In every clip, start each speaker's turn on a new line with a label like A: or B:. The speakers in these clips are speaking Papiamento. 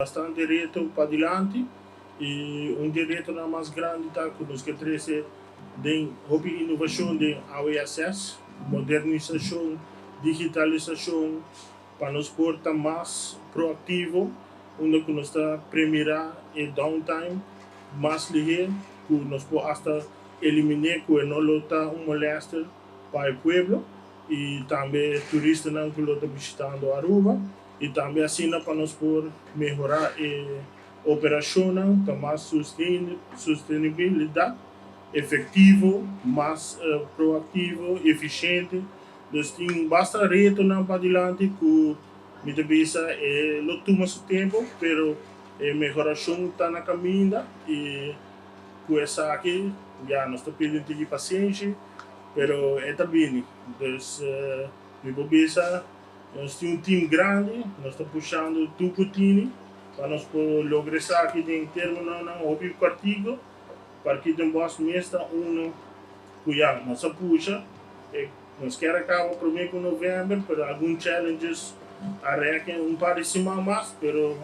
A: Bastante reto padilanti y un di e retonan mas grandi ta cu nos ke trece den hopi innovacion den AWSS, modernisacion, digitalisacion pa nos por ta mas proactivo unda cu nos ta premira e downtime mas lihe cu nos por hasta elimine cu e no lo ta un molester pa e pueblo y tambe turistanan cu lo ta bishitando Aruba. Y tambe asina pa nos por mehora e operacionnan ta mas sustenibilidad, efectivo, mas proactivo, eficiente. Dus tin basta retonan padilanti cu mi ta bisa e lo tuma su tempo, pero e mehoracion ta na caminda y cu esaki ya nos ta pidi un tiki pacienshi, pero e ta bini. Dus mi por bisa nos tin un team grandi, nos ta pushando tur cu tini pa nos por logra esaki den terminonan hopi cortico. Parkietenbos mes ta uno cu ya nos a pusha. Nos kier a caba prome cu november, pero algun challenges a reken un par di siman mas, pero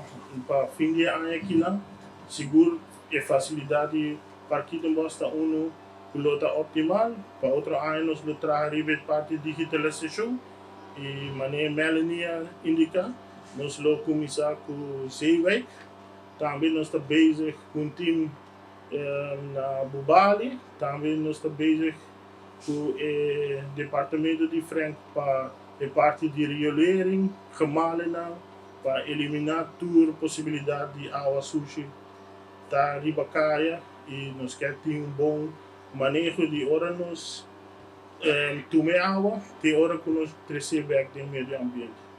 A: pa fin di e aña akinan sigur e facilidad di Parkietenbos ta uno cu lo ta optimal. Pa otro aña nos lo traha riba e parti digitalisacion y manera Melanie a indica nos lo cuminsa cu Zeewijk. Tambe nos ta bezig cu un team na Bubali. Tambe nos ta bezig cu e departamento di Frank pa e parti di riolering, gemalenan, pa elimina tur posibilidad di awa sushi ta riba caya y nos kier tin un bon maneho di ora nos tuma e awa te ora cu nos trece bek den medio ambiente.